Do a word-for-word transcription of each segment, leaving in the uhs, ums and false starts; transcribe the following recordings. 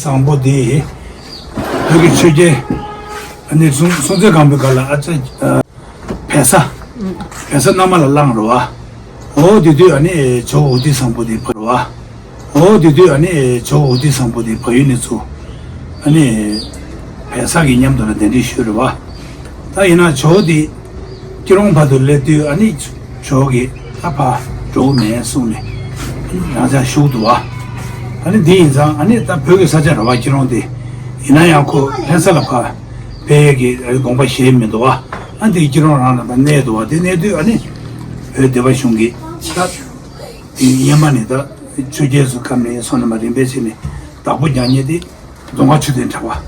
བཟང་པོ་དེ། བོད་ཀྱི་ཆོས་རྒྱལ། ཨ་ནི་སྲོང་སྲོང་བཙན་སྒམ་པོའི་སྐབས་ལ་ཨ་ཙི། བལ་བཟའ། བལ་བཟའ་མནའ་མ་ལ་བླངས་རེད་བ། འོ་དེ་དུས་ཨ་ནི་ཇོ་བོ་དྷི་སམ་བྷོ་ཊ་དེ་བར་བ། འོ་དེ་དུས་ཨ་ནི་ཇོ་བོ་དྷི་སམ་བྷོ་ཊ་དེ་བལ་ཡུལ་ནས་ཚུར། ཨ་ནི། བལ་བཟའ་གི་མཉམ་དུ་ལ་གདན་འདྲེན་ཞུས་རེད་བ། ད་ཡིན་ན་ཇོ་བོ་དེ། སྐྱིད་གྲོང་བར་དུ་སླེབས་དུས་ཨ་ནི། ཇོ་བོ་གིས་ད་ཕར་འགྲོ་གི་མེད་གསུངས་ནས། རང་ཅག་བཞུགས་འདུག་བ། ཨ་ནི་དེ་ཡིན་ཙང་ཨ་ནི་ད་བོད་ཀྱི་ས་ཆ་རེད་བ་སྐྱིད་གྲོང་དེ། ཡིན་ན་ཡང་ཁོ་ལྷ་ས་ལ་ཕར། ཕེབས་ཡས་ཀྱི་དགོངས་པ་བཞེས་མི་འདུག་བ། ཨ་འདི་སྐྱིད་གྲོང་རང་ལ་ད་གནས་འདུག་བ། དེ་གནས་དུས་ཨ་ནི། བོད་སྡེ་པ་གཞུང་གིས་ད། དེ་སྔོན་མ་ནས་ད། ཆོས་རྒྱལ་ཚོའི་སྐབས་ནས་སོང་ནས་མར་རིམ་པས་བྱས་ནས་བདག་པོ་རྒྱག་མཁན་དེ། རྫོང་དཀར་མཆོད་རྟེན་གྲྭ་པ།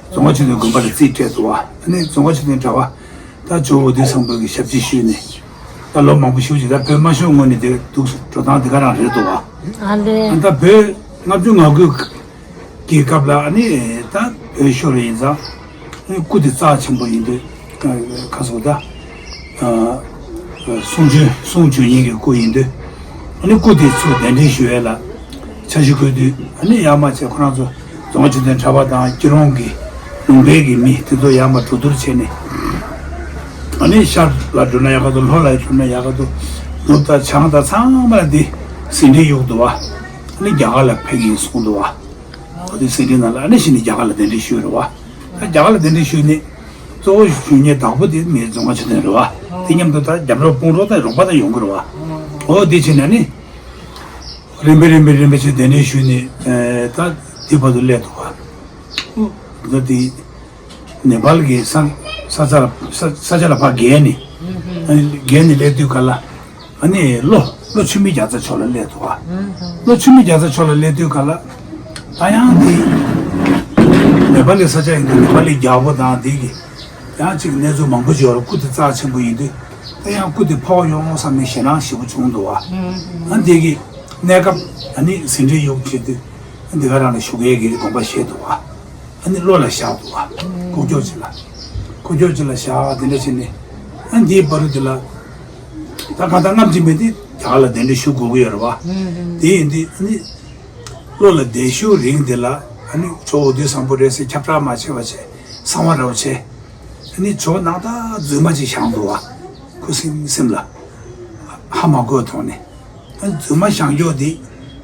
རྫོང་དཀར་མཆོད་རྟེན་དགོན་པ་ལ་རྩིས་སྤྲད་འདུག་བ། ཨ་ནི་རྫོང་དཀར་མཆོད་རྟེན་གྲྭ་པ། ད་ཇོ་བོ་དྷི་སམ་བྷོ་ཊ་གི་ཞབས་ཕྱི་ཞུས་ནས། ད་ལོ་མང་པོ་ཞེ་པོ་ཅིག་ད་བོད་དམར་གཞུང་ངོས་ནས་དེ་འདུག་འགྲོ་སྟངས་དེ་ག་རང་རེད་འདུག་བ། ཨ་ལེ། ཨ་ད་བོད་ལྔ་བཅུ་ང་དགུ་གི་སྐབས་ལ་ཨ་ནི་ད་བོད་ཤོར་བ་ཡིན་ཙང་། ཨ་ནི་སྐུ་དེ་རྩ་ཆེན་པོ་ཡིན་དུས། ཁ་སོ་ད། ཨ་གསུང་ཆོས་གསུང་ཆོས་ཉིད་ཀྱི་སྐུ་ཡིན་དུས། ཨ་ནི་སྐུ་དེ་ཚུར་གདན་འདྲེན་ཞུ་ཡས་ལ། འཆར་གཞི་བཀོད་དུས་ཨ་ནི་ཡར་མར་བྱས་ཁོ་རང་ཚོ་རྫོང་དཔོན་ཆོས་ལྡན་གྲྭ་པ་དང་སྐྱིད་གྲོང་གི་ལུང་པའི་གི་མི་དེ་ཚོ་ཡར་མར་གྲོས་བསྡུར་བྱས་ནས། ཨ་ནི་ཤར་ལ་འགྲོ་ན་ཡག་ག་འདུག་ལྷོ་ལ་འགྲོ་ན་ཡག་ག་འདུག་ནུབ་དང་བྱང་དང་ཚང་མ་ལ་འདི་ཟིན་བྲིས་གཡུག་འདུག་བ། ཨ་ནི་རྒྱ་གར་ལ་ཕེབས་ཀྱི་ཡིན་གསུངས་འདུག་བ། ཨ་ནི་ཟིན་བྲིས་ནང་ལ་ཨ་ནི་གཞི་ནས་རྒྱ་གར་ལ་གདན་འདྲེན་ཞུས་རེད་བ། ད་རྒྱ་གར་ལ་གདན་འདྲེན་ཞུས་ནས་གཙོ་བོ་ཞུ་མཁན་བདག་པོ་དེ་མི་རྫོང་དཀར་མཆོད་རྟེན་རེད་བ། དེ་མཉམ་དུ་ད་རྒྱབ་རོགས་དཔུང་རོགས་དང་རོགས་པ་དང་ཡོང་གི་རེད་བ། འོ་དེ་བྱས་ནས་ནི། རིམ་པས་རིམ་པས་རིམ་པས་བྱས་གདན་འདྲེན་ཞུས་ནས་ཨེ་ད་དེ་བར་དུ་སླེབས་འདུག་བ། ད་དེ་ནེ་པཱལ་གྱི་ས་ས་ཆ་ལ་ས་ས་ཆ་ལ་ཕར་བརྒལ་ནས། ཨ་ནི་བརྒལ་ནས་སླེབས་དུས་ག་ལ། ཨ་ནི་ལྷོ་ལྷོ་ཆུ་སྨད་རྒྱལ་ཚ་ཕྱོགས་ལ་སླེབས་འདུག་བ། ལྷོ་ཆུ་སྨད་རྒྱལ་ཚ་ཕྱོགས་ལ་སླེབས་དུས་ག་ལ། ད་ཡང་དེ་ནེ་པཱལ་གྱི་ས་ཆ་ཡིན་དུས་ནེ་པཱལ་གྱི་རྒྱལ་པོ་དང་དེ་གི་ཡང་ཅིག་གནས་ཚུལ་མང་པོ་ཅིག་ཡོད་རེད། སྐུ་དེ་རྩ་ཆེན་པོ་ཡིན་དུས། ད་ཡང་སྐུ་དེ་ཕོག་ཡོང་བསམ་ནས་ཞེད་སྣང་ཞེ་པོ་བྱུང་འདུག་བ། ཨ་འདི་གི་གནས་སྐབས་ཨ་ནི་ཟིན་བྲིས་གཡུག་བྱེད་དུས། འདི་ག་རང་ལ་བཞུགས་ཡས་ཀྱི་དགོངས་པ་བཞེས་འདུག་བ། ཨ་ནི་བློ་ལ་བཞག་འདུག་བ། ཁུག་ཀྱོག་ཅིག་ལ། ཁུག་ཀྱོག་ཅིག་ལ་བཞག་དེ་འདྲ་བྱས་ནས། ཨ་འདིའི་བར་དུ་དེ་ལ། ད་གང་ལྟར་སྔ་ཕྱི་མེད་དེ་རྒྱ་གར་ལ་གདན་འདྲེན་ཞུ་དགོས་ཀྱི་ཡོད་རེད་བ། དེ་ཡིན་དུས་ཨ་ནི། བློ་ལ་བདེ་ཤུགས་རིང་དེ་ལ་ཨ་ནི་ཇོ་བོ་དྷི་སམ་བྷོ་ཊ་རེད་ཟེར་ཁྱབ་བསྒྲགས་མ་བྱས་པ་བྱས་གསང་བ་ར་བ་བྱས། ཨ་ནི་ཇོ་ནང་ད་རྫུན་མ་ཅིག་བཞག་འདུག་བ། ཁུ་སིམ་སིམ་ལ། ཧ་མ་གོ་ཐོག་ནས། ཨ་ནི་རྫུན་མ་བཞག་ཀྱོག་དེ་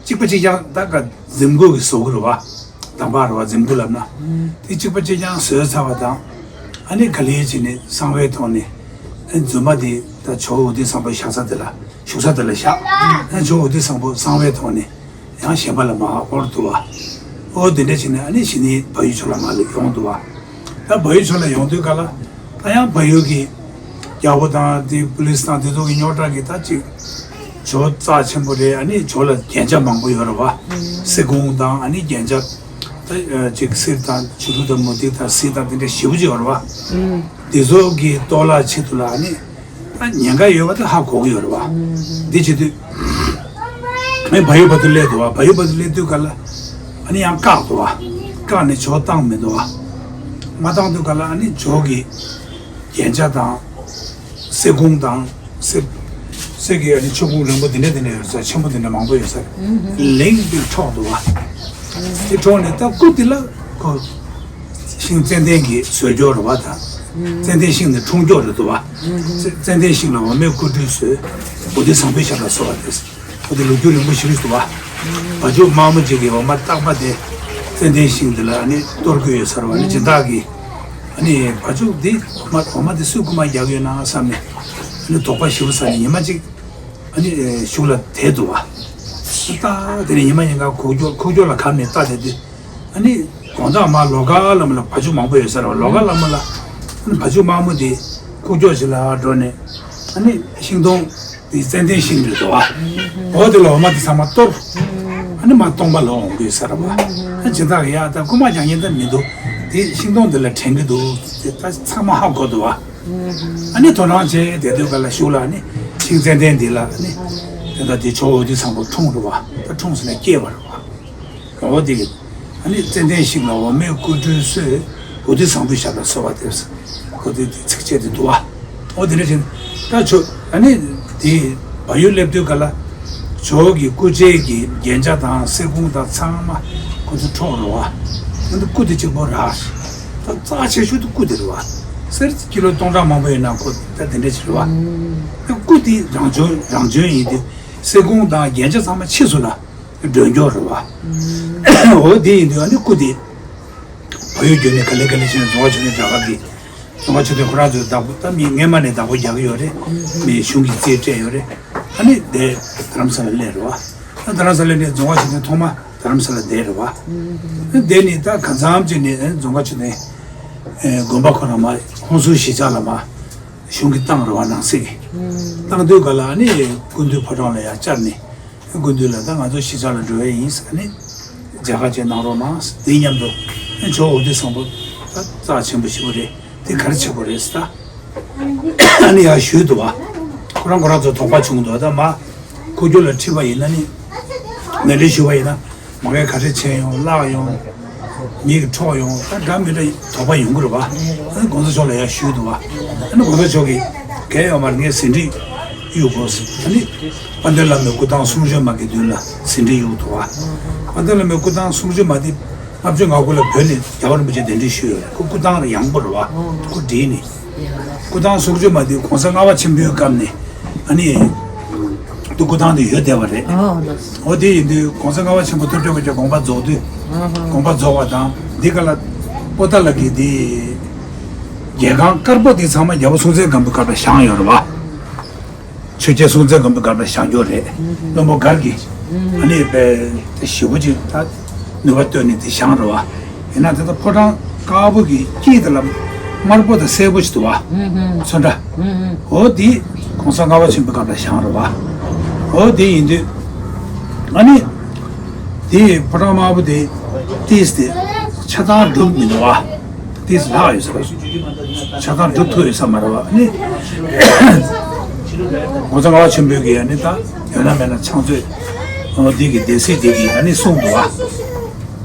གཅིག་པ་གཅིག་རྐྱང་ད་ག་འཛེམ་དགོས་ཀྱི་བཟོ་གི་རེད་བ། དམ་པ་རེད་བ་འཛེམ་དགོས་ལབ་ན། དེ་གཅིག་པ་གཅིག་རྐྱང་བཟོས་ཚར་བ་དང་། ཨ་ནི་ག་ལེ་བྱས་ནས་གསང་བའི་ཐོག་ནས། ཨ་ནི་རྫུན་མ་དེ་ད་ཇོ་བོ་དྷི་སམ་བྷོ་བཞག་ས་དེ་ལ་བཞུགས་ས་དེ་ལ་བཞག་ཨ་ནི་ཇོ་བོ་དྷི་སམ་བྷོ་གསང་བའི་ཐོག་ནས། ཡང་གཞན་པ་ལ་མར་དབོར་འདུག་བ། ཨོ་དེ་འདྲ་བྱས་ནས་ཨ་ནི་གཞི་ནས་བལ་ཡུལ་ཕྱོགས་ལ་མར་ཡོང་འདུག་བ། ད་བལ་ཡུལ་ཕྱོགས་ལ་ཡོང་དུས་ག་ལ། ད་ཡང་བལ་ཡུལ་གྱི་རྒྱལ་པོ་དང་དེ་པུ་ལིས་དང་དེ་ཚོ་གི་རྙོག་དྲ་གི་ད་ཅིག་ཇོ་རྩ་ཆེན་པོ་རེད། ཨ་ནི་ཇོ་ལ་རྒྱན་ཆ་མང་པོ་ཡོད་རེད་བ། གསེར་ཀོང་དང་ཨ་ནི་རྒྱན་ཆ། ད་ཅིག་གསེར་དང་བྱུ་རུ་དང་མུ་ཏིག་དང་གསེར་དང་དེ་འདྲ་ཞེ་པོ་ཅིག་ཡོད་རེད་བ། དེ་ཚོ་གི་གཏོར་བརླག་ཆེད་དུ་ལ་ཨ་ནི། ད་ཉེན་ཁ་ཡོད་པ་དེ་ཧ་གོ་གི་ཡོད་རེད་བ། འདི་བྱེད་དུས། ཨ་ནི་བལ་ཡུལ་བར་དུ་སླེབས་འདུག་བ། བལ་ཡུལ་བར་དུ་སླེབས་དུས་ག་ལ། ཨ་ནི་ཡང་བཀག་འདུག་བ། བཀག་ནས་ཇོ་བཏང་མི་འདུག་བ། མ་བཏང་དུས་ག་ལ་ཨ་ནི་ཇོ་གི་རྒྱན་ཆ་དང་། གསེར་ཀོང་དང་། གསེར། གསེར་གྱི་ཨ་ནི་ཆོས་ཕུང་རིང་པོ་འདི་འདྲ་འདི་འདྲ་ཡོད་ས། ཆེན་པོ་འདི་འདྲ་མང་པོ་ཡོད་ས། ལིང་དེ་འཕྲོག་འདུག་བ། དེ་འཕྲོག་ནས་ད་སྐུ་དེ་ལ་ཁོ། ཤིང་ཙན་དན་གྱི་ཟོས་སྐྱོར་རེད་བ་དང་། ཙན་དན་ཤིང་ནི་འཁྲུངས་སྐྱོར་རེད་འདུག་བ། ཙན་ཙན་དན་ཤིང་ལ་འོ་མའི་སྐུ་སྤྲུལ་བཟོས། བོ་དྷི་སམ་བྷོའི་ཞབས་ལ་གསོལ་བ་འདེབས། འོ་དེ་ལོ་རྒྱུས་རིང་པོ་ཞིག་རེད་འདུག་བ། བ་ཕྱུགས་དམར་མོ་ཅིག་གི་འོ་མ་བཏགས་པ་དེ། ཙན་དན་ཤིང་འདི་ལ་ཨ་ནི་གཏོར་དགོས་ཡོད་ས་རེད་བ། ཨ་ནི་སྦྱིན་བདག་གིས། ཨ་ནི་བ་ཕྱུགས་འདི་འོ་མ་འོ་མ་འདི་སུས་རྐུ་མ་རྒྱག་ཡོད་ན་བསམ་ནས། ཨ་ནི་དོགས་པ་ཞེ་པོ་ཟ་ནས་ཉི་མ་གཅིག་ཨ་ནི་གཞུག་ལ་དེད་འདུག་བ། ད་དེ་ནས་ཉི་མ་ཉིན་གང་ཁུག་ཀྱོག་ཁུག་ཀྱོག་ལ་གབ་ནས་ལྟ་དེ་དུས། ཨ་ནི་དགོང་དག་མར་ལོ་ག་ལ་མོ་ལ་བ་ཕྱུགས་མང་པོ་ཡོད་ས་རེད་བ། ལོ་ག་ལ་མོ་ལ་ཨ་ནི་བ་ཕྱུགས་དམར་མོ་དེ་ཁུག་ཀྱོག་ཅིག་ལ་འགྲོ་ནས། ཨ་ནི་ཤིང་སྡོང་དེ་ཙན་དན་ཤིང་རེད་འདུག་བ། འོ་དེ་ལ་འོ་མ་དེ་ཚང་མ་གཏོར། ཨ་ནི་མར་སྟོང་པ་ལ་འོང་གི་ཡོད་ས་རེད་བ། ཨ་སྦྱིན་བདག་གིས་ཡ་ད་རྐུ་མ་རྒྱག་མཁན་ད་མི་འདུག་དེ་ཤིང་སྡོང་དེ་ལ་དྲན་གི་འདུག་དེ་ད་ཚང་མ་ཧ་གོ་འདུག་བ། ཨ་ནི་དོ་སྣང་བྱས་བསྡད་དུས་ག་ལ་གཞུག་ལ་ཨ་ནི་ཤིང་ཙན་དན་འདི་ལ་ཨ་ནི་དེ་ལྟར་དེ་ཇོ་བོ་དྷི་སམ་བྷོ་འཁྲུངས་རེད་བ། ད་འཁྲུངས་ཟེར་ན་སྐྱེས་པ་རེད་བ། འོ་དེ་གི་ཨ་ནི་ཙན་དན་ཤིང་ལ་འོ་མའི་སྐུ་སྤྲུལ་གསོལ། བོ་དྷི་སམ་བྷོའི་ཞབས་ལ་གསོལ་བ་འདེབས། འོ་དེ་དེ་ཚིགས་བཅད་དེ་འདུག་བ། འོ་དེ་འདྲ་བྱས་ད་ཇོ་ཨ་ནི་དེ་བལ་ཡུལ་སླེབས་དུས་ག་ལ་ཇོ་གི་སྐུ་ཆས་ཀྱི་རྒྱན་ཆ་དང་གསེར་ཀོང་དང་ཚང་མ་ ང་ཚོ་འཕྲོག་རེད་བ། ང་ཚོ་སྐུ་དེ་གཅིག་པོ་རག་ད་རྩ་ཆེ་ཤོས་དེ་སྐུ་དེ་རེད་བ། གསེར་ཀི་ལོ་སྟོང་ཕྲག་མང་པོ་ཡོད་ན་ཁོ་ད་དེ་འདྲ་ཞིག་རེད་བ། ད་སྐུ་དེ་རང་བྱོན་རང་བྱོན་ཡིན་དུས་གསེར་ཀོང་དང་རྒྱན་ཆ་ཚང་མ་ཕྱིས་སུ་ལ་སྒྲོན་སྐྱོར་རེད་བ། འོ་དེ་ཡིན་དུས་ཨ་ནི་སྐུ་དེ་བལ་ཡུལ་བརྒྱུད་ནས་ག་ལེ་ག་ལེ་བྱས་ནས་རྫོང་བ་ཆུ་ནས་རྒྱ་གར་གྱི་རྫོང་བ་ཆུ་ནས་ཁོ་རང་ཚོའི་བདག་པོ་ད་མི་སྔས་མ་ནས་བདག་པོ་རྒྱག་གི་ཡོད་རེད། མི་གཞུང་གི་རྩིས་སྤྲད་ཡོད་རེད། ཨ་ནི་དེ་རྡ་རམ་ས་ལ་སླེབས་རེད་བ། ད་རྡ་རམ་ས་ལ་ནས་རྫོང་བ་ཆུ་ནས་ཐོག་མ་རྡ་རམ་ས་ལ་བསྡད་རེད་བ། དེ་ནི་ད་གང་འཚམ་ཅིག་ནས་རྫོང་བ་ཆུ་ནས་དགོན་པ་ཁོ་རང་མ་ཧོན་སུར་གཞིས་ཆགས་ལ་མ་གཞུང་གི་བཏང་རེད་བ། ནང་སྲིད་ཀྱི་བཏང་དུས་ག་ལ་ཨ་ནི་སྐུ་མདུན་ཕོ་བྲང་ལ་ཡར་བཅར་ནས། སྐུ་མདུན་ལ་ད་ང་ཚོ་གཞིས་ཆགས་ལ་འགྲོ་ཡས་ཡིན་ཟེར་ནས་མཇལ་ཁ་བཅས་གནང་རོགས་གནང་ཟེར། དེ་མཉམ་དུ་ཇོ་བོ་དྷི་སམ་བྷོ་ཊ་ད་རྩ་ཆེན་པོ་ཞེ་པོ་རེད། དེ་ག་རེ་བྱེད་དགོས་རེད་ཟེར་ད། ཨ་ནི་ཡར་ཞུས་འདུག་བ། ཁོ་རང་ཁོ་རང་ཚོ་དོགས་པ་བྱུང་འདུག་ད་མ་ཁོ་རྒྱུ་ལ་ཁྲིད་པ་ཡིན་ན་ནི་མཎྜལ་ཞུ་བ་ཡིན་ན་མ་གས་ག་རེ་བྱས་ཡོང་བརླག་ཡོང་། མི་གི་འཕྲོག་ཡོང་ད་འདྲ་མི་འདྲ་དོགས་པ་ཡོང་གི་རེད་བ། ཨ་ནི་གོང་ས་མཆོག་ལ་ཡར་ཞུས་འདུག་བ། ཨ་ནི་གོང་ས་མཆོག་གིས་གལ་ཡོད་མ་རེད་ངས་ཟིན་བྲིས་གཡུག་དགོས་ཟེར། ཨ་ནི་དཔལ་ལྡན་བླ་མའི་སྐུ་ཐང་གསུང་ཆོས་མ་གི་མདུན་ལ་ཟིན་བྲིས་གཡུག་འདུག་བ། དཔལ་ལྡན་བླ་མའི་སྐུ་ཐང་གསུང་ཆོས་མ་དེ་ལྔ་བཅུ་ང་དགུ་ལ་བོད་ནས་རྒྱལ་བ་རིན་པོ་ཆེ་གདན་འདྲེན་ཞུས་ཡོད་རེད། ཁོ་སྐུ་ཐང་ཡངས་པོ་རེད་བ། ཁོ་བྲིས་ནས། སྐུ་ཐང་གསུང་ཆོས་མ་དེ་གོང་ས་ལྔ་པ་ཆེན་པོའི་སྐབས་ནས་ཨ་ནི་དུ་སྐུ་ཐང་དེ་ཡོད་བསྡད་པ་རེད། ཨོ་ལགས་སོ། འོ་དེ་ཡིན་དུས་གོང་ས་ལྔ་པ་ཆེན་པོ་ཐུགས་རྗེ་དབང་ཕྱུག་དགོངས་པ་རྫོགས་དུས། ཨ་ཧ། དགོངས་པ་རྫོགས་པ་དང་འདི་ག་ལ་པོ་ཏཱ་ལ་གི་དེ་རྒྱལ་ཁང་དཀར་པོ་དེ་ཚང་མ་རྒྱལ་པོ་སྲོང་བཙན་སྒམ་པོའི་སྐབས་ལ་བཞེངས་ཡོད་རེད་བ། ཆོས་རྒྱལ་སྲོང་བཙན་སྒམ་པོའི་སྐབས་ལ་བཞེངས་ཡོད་རེད། བློན་པོ་མགར་གྱིས་ཨ་ནི་དཔེ་ཞེ་པོ་ཅིག་ད་ནུས་པ་བཏོན་ནས་དེ་བཞེངས་རེད་བ། ཡིན་ན་དེ་ལྟར་ཕོ་བྲང་དཀར་པོ་གི་དཀྱིལ་དེ་ལ་དམར་པོ་དང་སེར་པོ་ཞིག་འདུག་བ། ཚོན་ཁྲ། འོ་དེ་གོང་ས་ལྔ་པ་ཆེན་པོའི་སྐབས་ལ་བཞེངས་རེད་བ། འོ་དེ་ཡིན་དུས་ཨ་ནི་དེ་ཕོ་བྲང་དམར་པོ་དེ་ཏིས་དེ་ཆ་ཚང་འགྲུབ་མི་འདུག་བ། ཏིས་ལྷག་ཡོད་ས་རེད། ཆ་ཚང་འགྲུབ་ཐུབ་ཡོད་ས་མ་རེད་བ། ཨ་ནི་གོང་ས་ལྔ་པ་ཆེན་པོས་ཀྱིས་ཨ་ནི་ད་ཡོད་ན་མེད་ན་ཕྱག་མཛོད་འོ་དེ་གི་སྡེ་སྲིད་དེ་གིས་ཨ་ནི་གསུངས་འདུག་བ།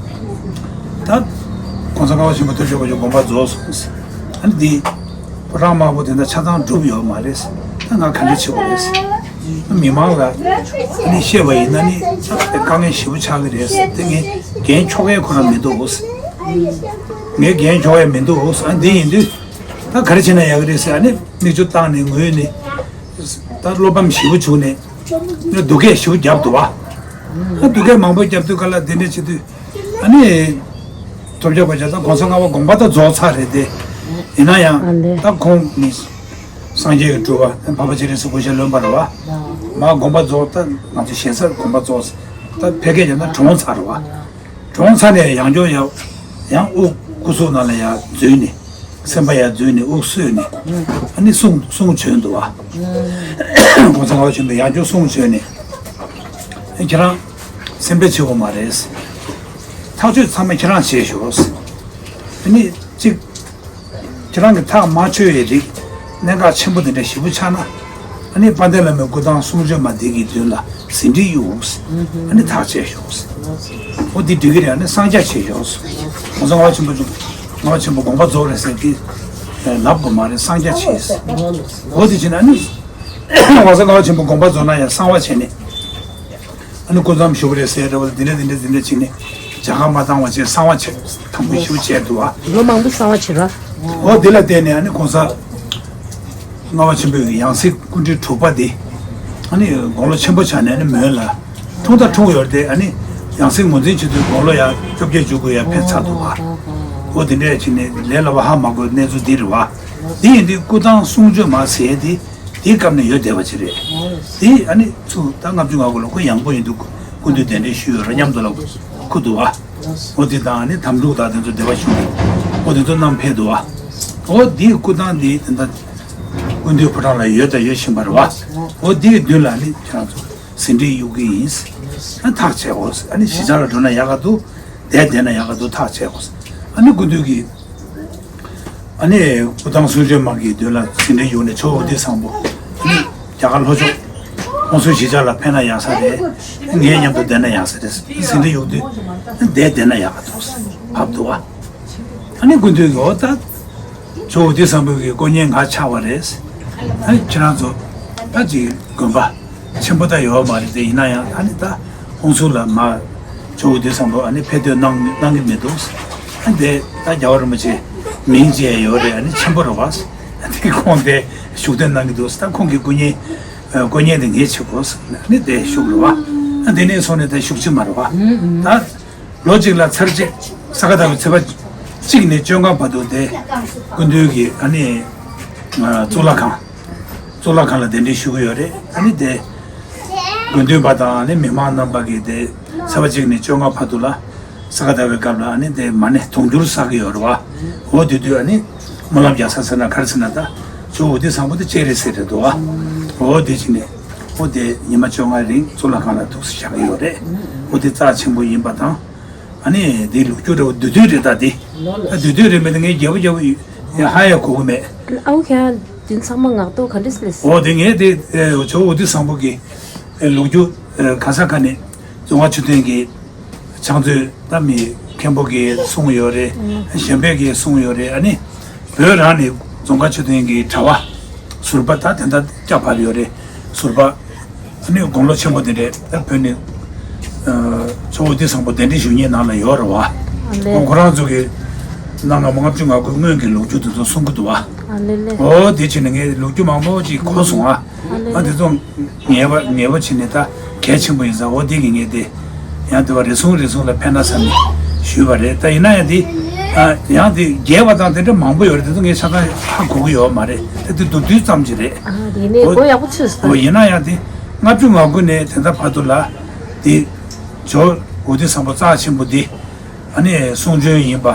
ད་གོང་ས་ལྔ་པ་ཆེན་པོ་ཐུགས་རྗེ་དབང་ཕྱུག་དགོངས་པ་རྫོགས་སོང་ཟེར། ཨ་ནི་འདི་ཕོ་བྲང་དམར་པོ་དེ་འདྲ་ཆ་ཚང་འགྲུབ་ཡོད་མ་རེད་ཟེར། ད་ང་ག་འདྲ་བྱེད་དགོས་རེད་ཟེར། མི་མང་ལ་ཨ་ནི་བཤད་པ་ཡིན་ན་ནི་ད་དཀའ་ངལ་ཞེ་པོ་ཆགས་ཀྱི་རེད་ཟེར། དེ་ངས་འགན་འཁྱོག་ཡས་ཁོ་རང་མི་འདུག་ཟེར། ངས་འགན་འཁྱོག་ཡས་མི་འདུག་ཟེར། ཨ་འདི་ཡིན་དུས་ད་ག་རེ་བྱས་ན་ཡག་གི་རེད་ཟེར། ཨ་ནི་མིག་ཆུ་བཏང་ནས་ངུས་ནས་ད་བློ་ཕམ་ཞེ་པོ་བྱུང་ནས་སྡུག་སྐད་ཞེ་པོ་བརྒྱབ་འདུག་བ། ད་སྡུག་སྐད་མང་པོ་བརྒྱབ་དུས་ག་ལ་དེ་འདྲ་བྱེད་དུས། ཨ་ནི། ཐོབ་རྒྱག་པ་བྱས་ཙང་གོང་ས་ལྔ་པ་དགོངས་པ་ད་རྫོགས་ཚར་རེད་དེ། ཡིན་ན་ཡང་ཨ་ལེ། ད་ཁོང་ནི་སངས་རྒྱས་ཀྱི་སྤྲུལ་པ་འཕགས་པ་སྤྱན་རས་གཟིགས་སྐུ་ཞབས་བློན་པ་རེད་བ། མ་དགོངས་པ་རྫོགས་ད་ང་ཚོ་ཞེ་སར་དགོངས་པ་རྫོགས་ད་ཕལ་སྐད་ཀྱང་ད་གྲོངས་ཚར་རེད་བ། གྲོངས་ཚར་ནས་ཡང་བསྐྱར་ཡང་ཡང་དབུ་སྐུ་གཟུགས་ནང་ལ་ཡང་འཛུལ་ནས་སེམས་པ་ཡང་འཛུལ་ནས་དབུ་གསོས་ནས་ཨ་ནི་གསུང་གསུང་བྱོན་འདུག་བ། གོང་ས་ལྔ་པ་ཆེན་པོས་ཡང་བསྐྱར་གསུང་བྱོན་ནས་ཁྱེད་རང་། སེམས་ཁྲལ་བྱེད་དགོས་མ་རེད། ཐག་གཅོད་ཚང་མ་ཁྱེད་རང་བྱས་ཤོག་ཨ་ནི་གཅིག་ཁྱེད་རང་གི་ཐག་མ་ཆོད་པའི་རིགས་གནད་འགག་ཆེན་པོ་དེ་འདྲ་ཞེ་པོ་ཆགས་ན། ཨ་ནི་དཔལ་ལྡན་བླ་མའི་སྐུ་ཐང་གསུང་ཆོས་མ་འདི་གི་མདུན་ལ་ཟིན་བྲིས་གཡུགས། ཨ་ནི་ཐག་བཅད་ཤོག་འོ་འདི་འགྲིག་གི་རེད། ཨ་ནི་གསང་རྒྱ་བྱས་ཤོག་གོང་ས་ལྔ་པ་ཆེན་པོ་ལྔ་པ་ཆེན་པོ་དགོངས་པ་རྫོགས་རེད་ཟེར་གི་ལབ་དགོས་མ་རེད། གསང་རྒྱ་བྱས། འོ་འདི་བྱས་ན་ཨ་ནི་གོང་ས་ལྔ་པ་ཆེན་པོ་དགོངས་པ་རྫོགས་ན་ཡང་གསང་བ་བྱས་ནས། ཨ་ནི་སྐུ་མཚམས་བཞུགས་རེད་ཟེར་རེད་བ། འདི་འདྲ་འདི་འདྲ་འདི་འདྲ་བྱས་ནས་ཇ་ཁང་མ་བཏང་བ་བྱས་གསང་བ་བྱས་དང་པོ་ཞུ་བྱས་འདུག་བ། ལོ་མང་པོ་གསང་བ་བྱས་ར། འོ་འདི་ལ་བརྟེན་ནས་ཨ་ནི་གོང་ས་ལྔ་པ་ཆེན་པོའི་ཡང་སྲིད་སྐུ་ཕྲེང་དྲུག་པ་འདི་ཨ་ནི་དགུང་ལོ་ཆེན་པོ་ཆགས་ནས་ཨ་ནི་མོན་ལ་འཁྲུངས་ད་འཁྲུངས་ཡོད་རེད་དེ། ཨ་ནི་ཡང་སྲིད་ངོས་འཛིན་བྱེད་དུས་དགུང་ལོ་ཡ་བཅོ་བརྒྱད་འཇུག་དགོས་ཡ་ཕན་ཆགས་འདུག་བ། འོ་འདི་འདྲ་བྱས་ནས་ལས་སླ་བ་ཧ་མ་གོ་གནས་ཚུལ་འདི་རེད་བ། འདི་ཡིན་དུས་སྐུ་ཐང་གསུང་ཆོས་མ་ཟེར་ཡ་འདི། དེའི་སྐབས་ནས་ཡོད་བསྡད་པ་ཅིག་རེད། དེ་ཨ་ནི་ཚུར་ད་ལྔ་བཅུ་ང་དགུ་ལ་ཁོ་ཡང་པོ་ཡིན་འདུག་སྐུ་མདུན་གདན་འདྲེན་ཞུས་ཡོད་རེད་སྙམ་དུ་ལ་ཁུ་འདུག་བ། འོ་དེ་དང་ཨ་ནི་དམ་ཕྲུག་དང་དེ་ཚོ་སྡེ་པ་ཞུ་འོ་དེ་ཚོ་བསྣམས་ཕེབས་འདུག་བ། འོ་དེའི་སྐུ་ཐང་འདི་དེ་འདྲ་སྐུ་མདུན་ཕོ་བྲང་ལ་ཡོད་དང་ཡོད་བཞིན་པ་རེད་བ། འོ་དེའི་མདུན་ལ་ཨ་ནི་ཁྱེད་རང་ཚོ་ཟིན་བྲིས་གཡུག་གི་ཡིན། ཨ་ཐག་བཅད་འོ་ཨ་ནི་གཞིས་ཆགས་ལ་འགྲོ་ན་ཡག་ག་འདུག་བསྡད་བསྡད་ན་ཡག་ག་འདུག་ཐག་བཅད་འོ་ཨ་ནི་སྐུ་མདུན་གྱི། ཨ་ནི་སྐུ་ཐང་གསུང་ཆོས་མ་གི་མདུན་ལ་ཟིན་བྲིས་གཡུགས་ནས་ཇོ་བོ་དྷི་སམ་བྷོ་ཊ་ཨ་ནི་རྒྱ་གར་ལྷོ་ཕྱོགས་ཧོན་སུར་གཞིས་ཆགས་ལ་ཕེབས་ན་ཡག་ས་རེད། ངའི་མཉམ་དུ་བསྡད་ན་ཡག་ས་རེད། ཟིན་བྲིས་གཡུགས་དུས་བསྡད་བསྡད་ན་ཡག་ག་འདུག་བབས་འདུག་བ། ཨ་ནི་སྐུ་མདུན་གྱིས་འོ་ད་ཇོ་བོ་དྷི་སམ་བྷོ་ཊ་གི་དཀོན་གཉེར་ང་ཆགས་པ་རེད། ཨ་ནི་ཁྱེད་རང་ཚོ་ད་ཅིག་དགོན་པ་ཆེན་པོ་ད་ཡོད་མ་རེད་དེ། ཡིན་ན་ཡང་ཨ་ནི་ད་ཧོན་སུར་ལ་མ་ ཇོ་བོ་དུས་བཟང་པོ་ཨ་ནི་ཕེབས་འདོད་གནང་གནང་གི་མི་འདུག་ཨ་དེ་ད་རྒྱལ་བ་རིན་པོ་ཆེ་མིང་བརྗེ་ཡོད་རེད། ཨ་ནི་ཆེན་པོ་རེད་བ། ཨ་དེ་ཁོང་དེ་བཞུགས་འདོད་གནང་གི་འདུག་ད་ཁོང་གི་སྐུ་བརྙན་སྐུ་བརྙན་དེ་ངས་བྱེད་དགོས། ཨ་ནི་དེ་བཞུགས་རེད་བ། ཨ་དེ་ནས་སོང་ནས་ད་བཞུགས་ཀྱི་མ་རེད་བ། ད་ལོ་གཅིག་ལ་ཚར་གཅིག་ས་ག་ཟླ་བའི་ཚེས་པ་གཅིག་ནས་བཅོ་ལྔ་བར་དུ་དེ་སྐུ་མདུན་གྱི་ཨ་ནི་གཙུག་ལག་ཁང་གཙུག་ལག་ཁང་ལ་གདན་འདྲེན་ཞུ་གི་ཡོད་རེད། ཨ་ནི་དེ་དགོན་སྡོད་པ་དང་ཨ་ནི་མི་མང་རྣམ་པ་གིས་དེ་ཚེས་པ་གཅིག་ནས་བཅོ་ལྔ་བར་དུ་ལ་ས་ག་ཟླ་བའི་སྐབས་ལ་ཨ་ནི་དེ་མ་ཎི་དུང་ཕྱུར་བསགས་ཀྱི་ཡོད་རེད་བ། འོ་དེ་དུས་ཨ་ནི་སྨོན་ལམ་རྒྱག་ས་ཟེར་ན་ག་རེ་ཟེར་ན་ད་ཇོ་བོ་དུས་བཟང་པོ་དེ་སྤྱན་རས་གཟིགས་རེད་འདུག་བ། འོ་དེ་བྱས་ནས་འོ་དེ་ཉི་མ་བཅོ་ལྔ་རིང་གཙུག་ལག་ཁང་ལ་ཐུགས་སུ་བཞག་གི་ཡོད་རེད། འོ་དེ་རྩ་ཆེན་པོ་ཡིན་པ་དང་། ཨ་ནི་དེ་ལོ་རྒྱུས་འདྲ་བོ་བསྡུས་བསྡུས་རེད་ད་དེ། ད་བསྡུས་བསྡུས་རེད་མེད་ད་ངས་རྒྱས་པོ་རྒྱས་པོ་ཡ་ཧ་ཡ་གོ་གི་མེད། ཨའུ་ཁྱེད་འདི་ཚང་མ་ངག་ཐོག་ག་འདྲས་ལས། འོ་དེ་ངས་དེ་ཇོ་བོ་དུས་བཟང་པོ་གི་ལོ་རྒྱུས་ག་ས་ག་ནས་རྫོང་དཀར་མཆོད་རྟེན་གྱི་ཕྱག་མཛོད་ད་མི་མཁན་པོ་གིས་གསུངས་ཡོད་རེད། གཞན་པས་གིས་གསུངས་ཡོད་རེད། ཨ་ནི་བོད་རང་ནས་རྫོང་དཀར་མཆོད་རྟེན་གྱི་གྲྭ་པ་ཟུར་པ་ད་དེ་འདྲ་སྐྱ་བབས་ཡོད་རེད། ཟུར་པ་ཨ་ནི་དགུང་ལོ་ཆེན་པོ་དེ་འདྲས་ད་བོད་ནས་ཇོ་བོ་དུས་བཟང་པོ་གདན་འདྲེན་ཞུ་མཁན་ནང་ལ་ཡོད་རེད་བ། ཨ་ལེ། ཁོང་ཁོ་རང་ཚོ་གི་གནའ་སྔ་མོ་ལྔ་བཅུ་ང་དགུ་སྔོན་གྱི་ལོ་རྒྱུས་དེ་ཚོ་གསུང་གི་འདུག་བ། ཨ་ལེ་ལེ། འོ་དེ་བྱས་ནས་ངས་ལོ་རྒྱུས་མང་པོ་ཅིག་གོ་སོང་ཨ། ཨ་ལེ་ཨ་དེ་ལེ། ཚོ་ངེས་པ་ངེས་པ་བྱས་ནས་ད་གལ་ཆེན་པོ་ཡིན་ས་འོ་དེ་གི་ངས་དེ་ཡང་དེ་བ་རེ་ཟུང་རེ་ཟུང་ལ་ཕན་ན་བསམ་ནས་ཞུས་པ་རེད། ད་ཡིན་ན་ཡང་དེ་ཨ་ཡང་དེ་རྒྱས་པ་དང་དེ་འདྲ་མང་པོ་ཡོད་རེད། དེ་ཚོ་ངས་ཆ་ཚང་ཧ་གོ་གི་ཡོད་མ་རེད། ད་དེ་མདོར་བསྡུས་ཙམ་ཅིག་རེད། ཨ་ཡིན་ནའི་འོ་གོ་ཡག་པོ་ཚོས་ཟེར། འོ་ཡིན་ན་ཡང་དེ་ལྔ་བཅུ་ང་དགུ་ནས་དེ་ད་བར་དུ་ལ་དེ་ཇོ་བོ་དུས་བཟང་པོ་རྩ་ཆེན་པོ་དེ། ཨ་ནི་གསུང་བྱོན་ཡིན་པ།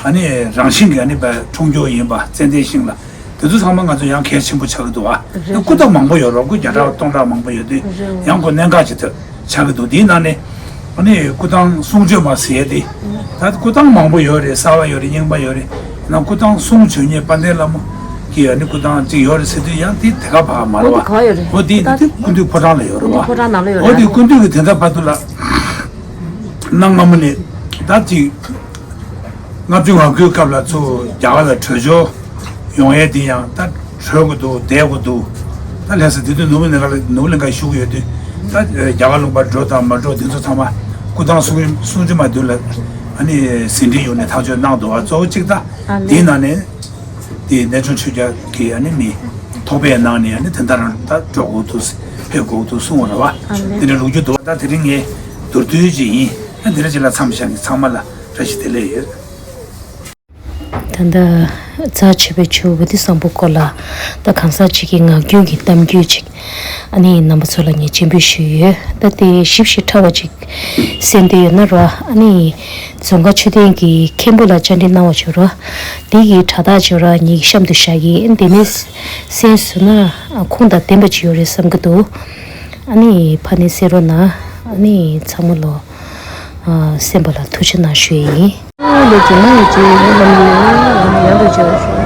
ཨ་ནི་རང་བཞིན་གྱིས་ཨ་ནི་པའི་འཁྲུངས་སྐྱོར་ཡིན་པ་ཙན་དན་ཤིང་ལ་དེ་ཚོ་ཚང་མ་ང་ཚོ་ཡང་གལ་ཆེན་པོ་ཆགས་ཀྱི་འདུག་བ། རེད། སྐུ་རྟགས་མང་པོ་ཡོད་རེད། སྐུ་བརྒྱ་ཕྲག་སྟོང་ཕྲག་མང་པོ་ཡོད་དུས་རེད། ཡང་ཁོ་གནད་འགག་ཅིག་ཏུ་ཆགས་ཀྱི་འདུག་དེའི་ནང་ནས་ཨ་ནི་སྐུ་ཐང་གསུང་བྱོན་མ་ཟེར་ཏེ། ད་སྐུ་ཐང་མང་པོ་ཡོད་རེད། གསར་པ་ཡོད་རེད། རྙིང་པ་ཡོད་རེད། ཡིན་ན་སྐུ་ཐང་གསུང་བྱོན་མཁན་དཔལ་ལྡན་ལྷ་མོ་གི་ཨ་ནི་སྐུ་ཐང་ཅིག་ཡོད་རེད་ཟེར་དུས་ཡང་དེ་དེ་ག་བ་མ་རེད་བ། འོ་དེ་ག་བ་ཡོད་རེད། འོ་དེ་ད་དེ་སྐུ་མདུན་ཕོ་བྲང་ལ་ཡོད་རེད་བ། ཕོ་བྲང་ནང་ལ་ཡོད་འོ་རེད། དེ་སྐུ་མདུན་གྱི་དེ་འདྲ་བར་དུ་ལ། གནའ་སྔ་མོ་ནས་ད་ཅིག་ལྔ་བཅུ་ང་དགུའི་སྐབས་ལ་ཚུར་རྒྱ་གར་ལ་བྲོས་བྱོལ་ཡོང་ཡས་དེ་ཡང་ད་བྲོས་དགོས་འདུག་བསྡད་དགོས་འདུག་ད་ལྷ་ས་དེ་དུས་ནོར་བུ་གླིང་ག་ལ་ནོར་བུ་གླིང་ག་བཞུགས་ཡོད་དུས་ད་རྒྱ་གར་ལུང་པར་འགྲོ་དང་མ་འགྲོ་དེ་ཚོ་ཚང་མ་སྐུ་ཐང་གསུང་གསུང་ཆུ་མ་དུས་ལ་ཨ་ནི་ཟིན་བྲིས་ཡོད་ནས་ཐག་གཅོད་གནང་འདུག་ཨ་གཙོ་བོ་གཅིག་ད་ཨ་ནི་དེའི་ནང་ནས་དེ་གནས་ཆུང་ཆོས་རྒྱལ་གྱི་ཨ་ནི་མི་ཐོག་པའི་ནང་ནས་ཨ་ནི་དེ་འདྲ་རང་ད་འགྲོ་དགོས་འདུག་ཕེབས་དགོས་འདུག་གསུང་བ་རེད་བ། ཨ་ནི་དེ་འདྲ་ལོ་རྒྱུས་འདུག་ད་དེ་རིང་ངས་མདོར་བསྡུས་ཅིག་ཡིན། ཨ་འདི་འདྲ་ཅིག་ལ་མཚམས་བཞག་ནས་ཚང་མ་ལ་བཀྲ་ཤིས་བདེ་ལེགས་ཡོད། ད་ལྟ་རྩ་ཆེ་བའི་ཇོ་བོ་དུས་བཟང་པོ་སྐོར་ལ་ད་གང་ཟག་ཅིག་གི་ངག་རྒྱུན་གྱི་གཏམ་རྒྱུད་ཅིག་ཨ་ནི་རྣམ་པ་ཚོ་ལ་ངས་སྤྱན་འབུལ་ཞུས་ཡོད། ད་དེ་ཞིབ་ཞིབ་ཕྲ་བ་ཅིག་གསན་འདོད་ཡོད་ན་ར་ཨ་ནི་རྫོང་དཀར་མཆོད་རྟེན་གྱི་མཁན་པོ་ལ་བཅར་འདྲི་གནང་བ་བྱོས་ར། དེ་གི་དྲ་ཐག་བྱོས་ར་ངེད་ཀྱི་གཤམ་དུ་བཞག་གི་ཨ་ནི་དེ་ནས་གསན་སོང་ན་ཁུངས་དང་ལྡན་པ་ཅིག་ཡོད་རེད་བསམ་གྱི་འདུག་ཨ་ནི་ཕ་ནས་གསན་རོགས་གནང་། ཨ་ནི་ཚང་མ་ལོ། ཨ་གསན་པ་ལ་ཐུགས་རྗེ་གནང་ཞུ་ཡི་ཡིན། ལོ་རྗེས་མ་ཡི་རྗེས་ལོ་ལམ་ཡོད་ཡང་ལོ་རྗེས།